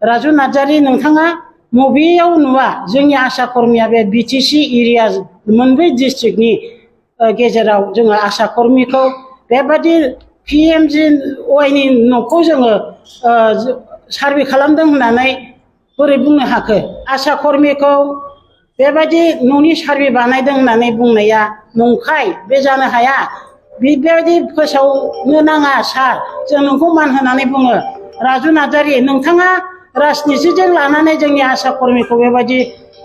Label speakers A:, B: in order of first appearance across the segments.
A: राजु नार्जारि नोंथाङा मबेयाव नुवा जोंनि आशा कर्मिया बे बिटिसि एरिया मोनब्रै डिस्ट्रिक्टनि गेजेराव जोङो आशा कर्मिखौ बेबादि PMGY न'खौ जोङो सार्भे खालामदों होननानै बोरै बुंनो हाखो? आशा कर्मिखौ बेबादि न'नि सार्भे बानायदों होननानै बुंनाया नंखाय, बे जानो हाया। बेबायदि फोसावनो नाङा सार, जों नोंखौ मान होनानै बुङो। राजु नार्जारि नोंथाङा राजनितिजों लानानै जोंनि आशा कर्मिखौ बेबायदि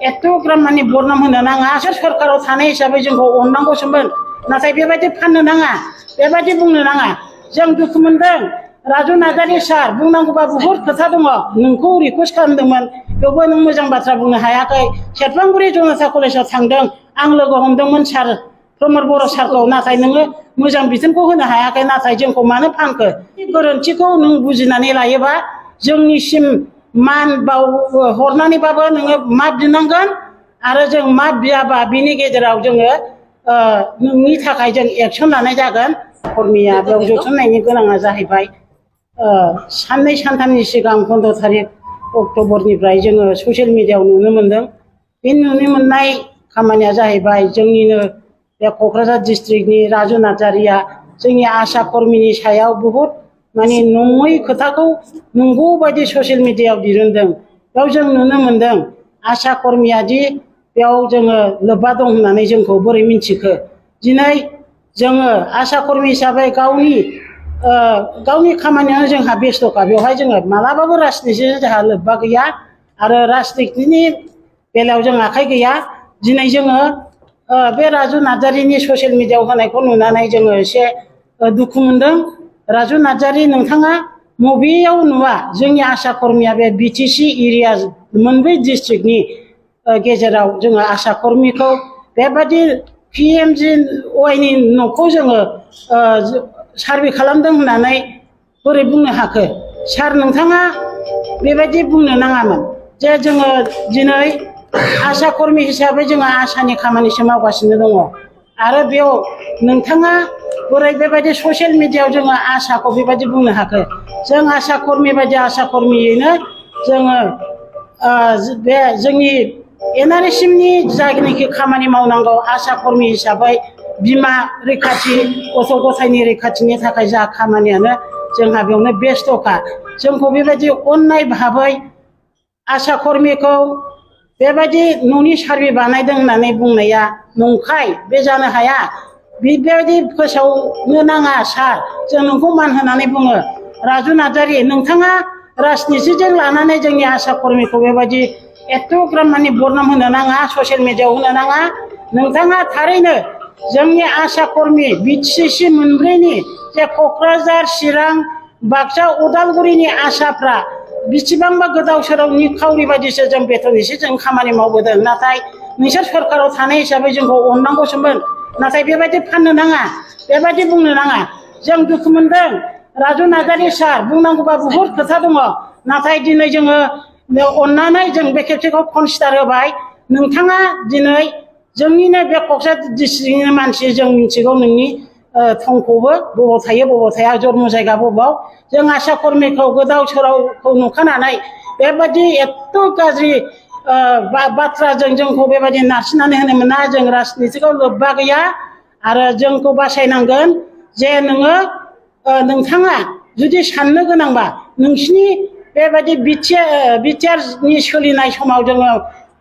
A: एथ'ग्राम माने बदनाम होनो नाङा। सरकाराव थानाय हिसाबै जोंखौ अननांगौसोमोन, नाथाय बेबायदि फाननो नाङा, बेबायदि बुंनो नाङा। जों दुखु मोनदों राजु नार्जारि सार, बुंनांगौबा बहुद खोथा दङ। नोंखौ रिकुवेस्ट खालामदोंमोन, थेवबो नों मोजां बाथ्रा बुंनो हायाखै। सेरफांगुरि जनता कलेजाव थांदों, आं लोगो हमदोंमोन सार प्रमद बर' सारखौ, नाथाय नोङो मोजां बिथोनखौ होनो हायाखै। नाथाय जोंखौ मानो फानखो? गोरोन्थिखौ नों बुजिनानै लायोबा जोंनिसिम मान बाव हरनानैबाबो नोङो माफ बिनांगोन, आरो जों माफ बियाबा बिनि गेजेराव जोङो नोंनि थाखाय जों एक्सन लानाय जागोन। कर्मिया बेयाव जथुमनायनि गोनाङा जाहैबाय साननै सानथामनि सिगां 15 तारिख अक्ट'बरनिफ्राय जोङो ससियेल मिडियायाव नुनो मोनदों। बे नुनो मोननाय खामानिया जाहैबाय जोंनिनो बे क'क्राझार डिस्ट्रिक्टनि राजु नार्जारिया जोंनि आशा कर्मिनि सायाव बहुद माने नङै खोथाखौ नंगौ बायदि ससियेल मिडियायाव दिरुनदों। बेयाव जों नुनो मोनदों आशा कर्मिया दि बेयाव जोङो लोब्बा दं होननानै जोंखौ बोरै मिन्थिखो? दिनै जोङो आशा कर्मि हिसाबै गावनि खामानियावनो जोंहा बेस्थ'खा। बेवहाय जोङो मालाबाबो राजनितिजों जोंहा लोब्बा गैया, आरो राजनितिनि बेलायाव जों आखाइ गैया। दिनै जोङो बे राजु नार्जारिनि ससियेल मिडियायाव होनायखौ नुनानै जोङो एसे दुखु मोनदों। राजु नार्जारि नोंथाङा मबेयाव नुवा जोंनि आशा कर्मिया बे बिटिसि एरिया मोनब्रै डिस्ट्रिक्टनि गेजेराव जोङो आशा कर्मिखौ बेबादि PMGY न'खौ जोङो सार्भे खालामदों होननानै बोरै बुंनो हाखो? सार नोंथाङा बेबायदि बुंनो नाङामोन जे जोङो दिनै आशा कर्मि हिसाबै जोङो आशानि खामानिसो मावगासिनो दङ, आरो बेयाव नोंथाङा बोरै बेबायदि ससियेल मिडियायाव जोङो आशाखौ बेबायदि बुंनो हाखो? जों आशा कर्मि बायदि आशा कर्मियैनो जोङो बे जोंनि NRSM नि जायनाखि खामानि मावनांगौ आशा कर्मि हिसाबै बिमा रैखाथि, गथ' गथायनि रैखाथिनि थाखाय जा खामानियानो जोंहा बेयावनो बेस्थ'खा। जोंखौ बेबायदि अननाय भाबै आशा कर्मिखौ बेबायदि न'नि सार्भे बानायदों होननानै बुंनाया नंखाय, बे जानो हाया। बेबायदि फोसावनो नाङा सार, जों नोंखौ मान होनानै बुङो। राजु नार्जारि नोंथाङा राजनितिजों लानानै जोंनि आशा कर्मिखौ बेबायदि एथ'ग्राम माने बदनाम होनो नाङा, ससियेल मिडियायाव होनो नाङा। नोंथाङा थारैनो जोंनि आशा कर्मि बिटिसि मोनब्रैनि जे क'क्राझार, चिरां, बाक्सा, उदालगुरिनि आशाफ्रा बेसेबांबा गोदाव सोराव निखावरि बायदिसो जों बेथन एसे जों खामानि मावबोदों। नाथाय नोंसोर सरकाराव थानाय हिसाबै जोंखौ अननांगौसोमोन, नाथाय बेबायदि फाननो नाङा, बेबायदि बुंनो नाङा। जों दुखु मोनदों राजु नार्जारि सार, बुंनांगौबा बहुद खोथा दङ, नाथाय दिनै जोङो अननानै जों बे खेबसेखौ कनसिडार होबाय। नोंथाङा दिनै जोंनिनो बे क'क्राझार डिस्ट्रिक्टनि मानसि, जों मिथिगौ नोंनि थंखौबो, बबाव थायो बबाव थाया, जन्म जायगा बबाव। जों आशा कर्मिखौ गोदाव सोरावखौ नुखानानै बेबायदि एथ' गाज्रि बाथ्राजों जोंखौ बेबायदि नारसिननानै होनो मोना। जों राजनितिखौ लोब्बा गैया, आरो जोंखौ बासायनांगोन। जे नोंथाङा जुदि साननो गोनांबा नोंसिनि बेबायदि बिटिआरनि सोलिनाय समाव जोङो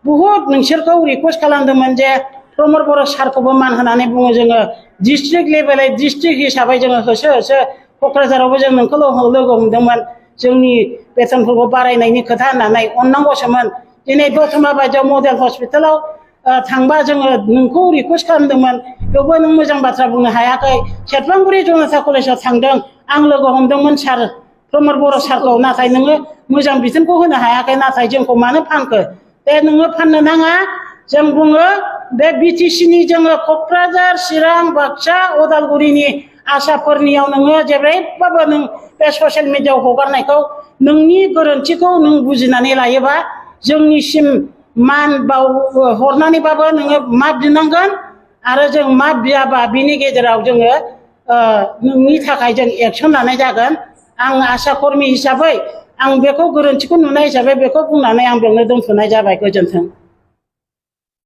A: बहुद नोंसोरखौ रिकुवेस्ट खालामदोंमोन जे प्रमद बर' सारखौबो मान होनानै बुङो। जोङो डिस्ट्रिक्ट लेभेलै डिस्ट्रिक्ट हिसाबै जोङो होसो क'क्राझारावबो जों नोंखौ लोगो हमदोंमोन, जोंनि बेथनफोरखौ बारायनायनि खोथा होननानै अननांगौसोमोन। दिनै दतमा बायदियाव मडेल हस्पिटालाव थांबा जोङो नोंखौ रिकुवेस्ट खालामदोंमोन, बेवबो नों मोजां बाथ्रा बुंनो हायाखै। सेरफांगुरि जनता कलेजाव थांदों, आं लोगो हमदोंमोन सार प्रमद बर' सारखौ, नाथाय नोङो मोजां बिथोनखौ होनो हायाखै। नाथाय जोंखौ मानो फानखो? बे नोङो फाननो नाङा। जों बुङो बे बिटिसिनि जोङो क'क्राझार, चिरां, बाक्सा, उदालगुरिनि आशाफोरनियाव नोङो जेरैबाबो नों बे ससियेल मिडियायाव हगारनायखौ नोंनि गोरोन्थिखौ नों बुजिनानै लायोबा जोंनिसिम मान बाव हरनानैबाबो नोङो माफ बिनांगोन, आरो जों माफ बियाबा बिनि गेजेराव जोङो नोंनि थाखाय जों एक्सन लानाय जागोन। आं आशा कर्मि हिसाबै आं बेखौ गोरोन्थिखौ नुनाय हिसाबै बेखौ बुंनानै आं बेयावनो दोनथ'नाय जाबाय। गोजोन्थों।